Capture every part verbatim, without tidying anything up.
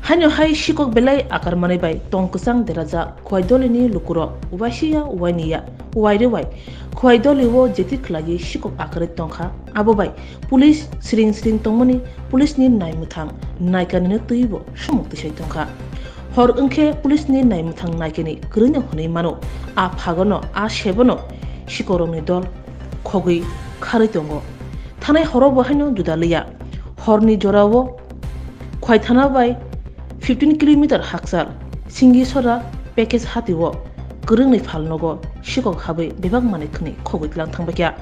Haino hai sikok belai akarmani bai tong kwchang derajak Khowai Dolini lukurok, uaisiya uainiya, uairewai Khowai Doli o jeti khlaiwi sikok akarwi tongkha, abo bai police siring siring tongmani police ni naimwthang naikanino twibo sumuk tisai tongkha. Hor wngkhe police ni naimwthang naikani kwrwino hwnwi mano, a phagono, a sebono sikorokni dol khogwi kharwi tongo. Thanai horo bo haino juda liya. Horni jorao Khowai thana bai fifteen kilometer hakchal Singisora package hatio kwrwngni phalnogo sikok habwi bebak manwi khwnwi khogwi tlang thangbaikha.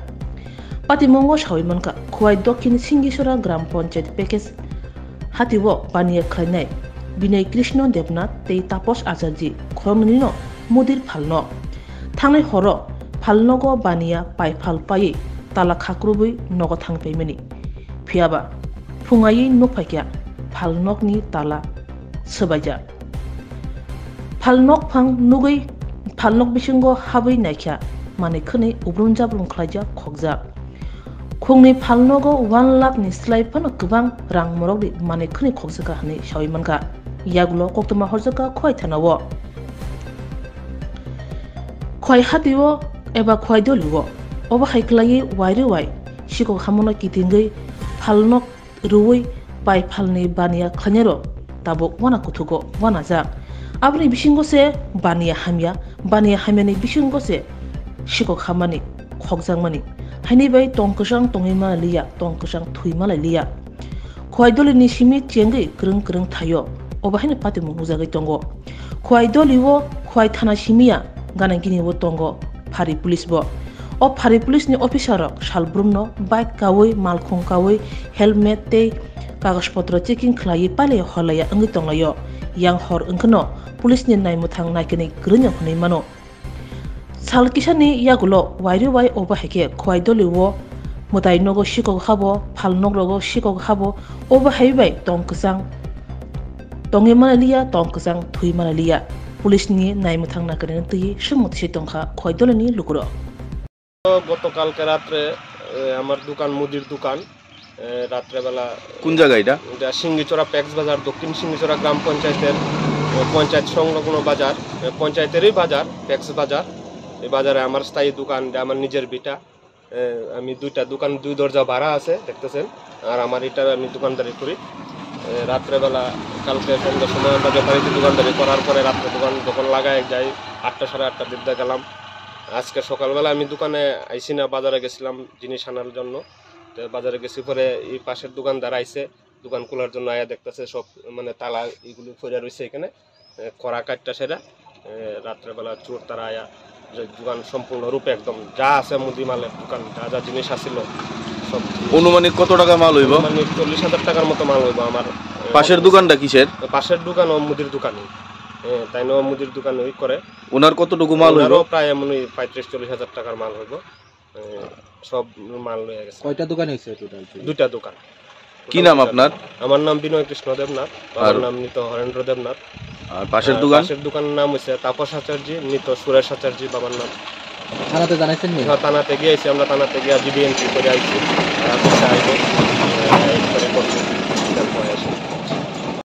Patimungo sawi mankha, Khowai Dokhin Singisora Gram Panchayat package hatio baniya khlainai Binoy Krishna Debnath tei Tapos Acharji khoroknwino mudir phalno. Thangnai horo phalnogo baniya paiphal paiwi tala khakrubwi nogo thangpaimani. Phiyaba phungaiwi nukphaikha phalnokni tala swbaijak. Phalnok phang nugwi phalnok bisingo habwi naikha manwi khwnwi ubrum jabrum khlaijak khokjak. Khungni phalnogo one lakh ni slai phano kwbang rang morokni manwi khwnwi khokjakha hwnwi sawi mankha. Yagulo koktwma horjakha Khowai thanao. Khowai hatio eba Khowai Dolio obo hai khlaiwi wairewai sikok hamono kitingwi phalnok rwui pai phalni baniya khlainairok tabuk wana kuthugo wanajak. Aboni bisingo se baniya hamya, baniya hamyani bisingo se sikok hamani khokjakmani. Haini bai tong kwchang tongwi manliya, tong kwchang thwi manliya. Khowai Dolini simi chengwi kwrwng kwrwng thaio, obo haino patimung nukjagwi tongo. Khowai Dolio Khowai thana simiya gana gini o tongo phari police bo. O phari police ni officer rok salbrumno bike kawi, malkhung kawi, helmet tei kagoj potro checking khlaiwi pailaiya horlaiya wngwi tonglaio. Yang hor wngkheno police ni naimwthang naikani kwrwino hwnwi mano. Sal kisani yagulo wairewai obo hai khe Khowai Dolio mwtai nogo sikok habo, phalnok rogo sikok habo, obo hai bai tong kwchang tongwi manliya, tong kwchang thwi manliya. Police ni naimwthang nakarino twi sumuk se tongkha Khowai Dolini lukurok. গতকালকে রাত্রে, এ, আমার দোকান, মুদির দোকান, এ, রাত্রেবেলা কোন জায়গা এটা? এটা সিঙ্গিচড়া প্যাক্স বাজার, দক্ষিণ সিঙ্গিচড়া গ্রাম পঞ্চায়েতের, এ, পঞ্চায়েত সংলগ্ন বাজার, এ, পঞ্চায়েতেরই বাজার, প্যাক্স বাজার। এই বাজারে আমার স্থায়ী দোকান, এটা আমার নিজের ভিটা। এ, আমি দুইটা দোকান, দুই দরজা ভাড়া আছে, দেখতেছেন। আর আমার এটা আমি দোকানদারি করি। এ, রাত্রেবেলা কালকে সন্ধ্যার সময় আমরা যথারীতি দোকানদারি করার পরে রাত্রে দোকান যখন লাগায় যাই, আটটা, সাড়ে আটটার দিকে গেলাম। আজকে সকালবেলা আমি দোকানে আইছি না, বাজারে গেছিলাম জিনিস আনার জন্য। তো বাজারে গেছি পরে এই পাশের দোকানদার আইছে, দোকান খোলার জন্য আয়া দেখতেছে সব মানে তালা এগুলো পড়ে রয়েছে এখানে। এ, করা কাটটা সেটা, এ, রাত্রেবেলা চোর তারা আয়া যে দোকান সম্পূর্ণ রূপে একদম যা আছে মুদি মালের দোকান, যা যা জিনিস আছিল সব জিনিস। অনুমানিক কত টাকা মাল হইব? অনুমানিক চল্লিশ হাজার টাকার মতো মাল হইব আমার। এ, পাশের দোকানটা কিসের? পাশের দোকান ও মুদির দোকানই। এ, তাই না মুদির দোকান ওই করে। ওনার কতটুকু মাল হইব? ওনারও প্রায় এমনই পঁয়ত্রিশ চল্লিশ হাজার টাকার মাল হইব। এ, সব মাল লইয়া গেছে। কয়টা দোকান হয়েছে টোটাল? দুইটা দোকান। কি নাম আপনার? আমার নাম বিনয় কৃষ্ণ দেবনাথ, বাবার আর নাম মৃত হরেন্দ্র দেবনাথ। আর পাশের আর দোকান? পাশের দোকানের নাম হচ্ছে তাপস আচার্য, মৃত সুরেশ আচার্য বাবার নাম। থানাতে জানাইছেন নি? হ্যাঁ, থানাতে গিয়েছি আমরা, থানাতে গিয়ে জিডি এন্ট্রি করে আইছি। আর আজকে আইবো। এ,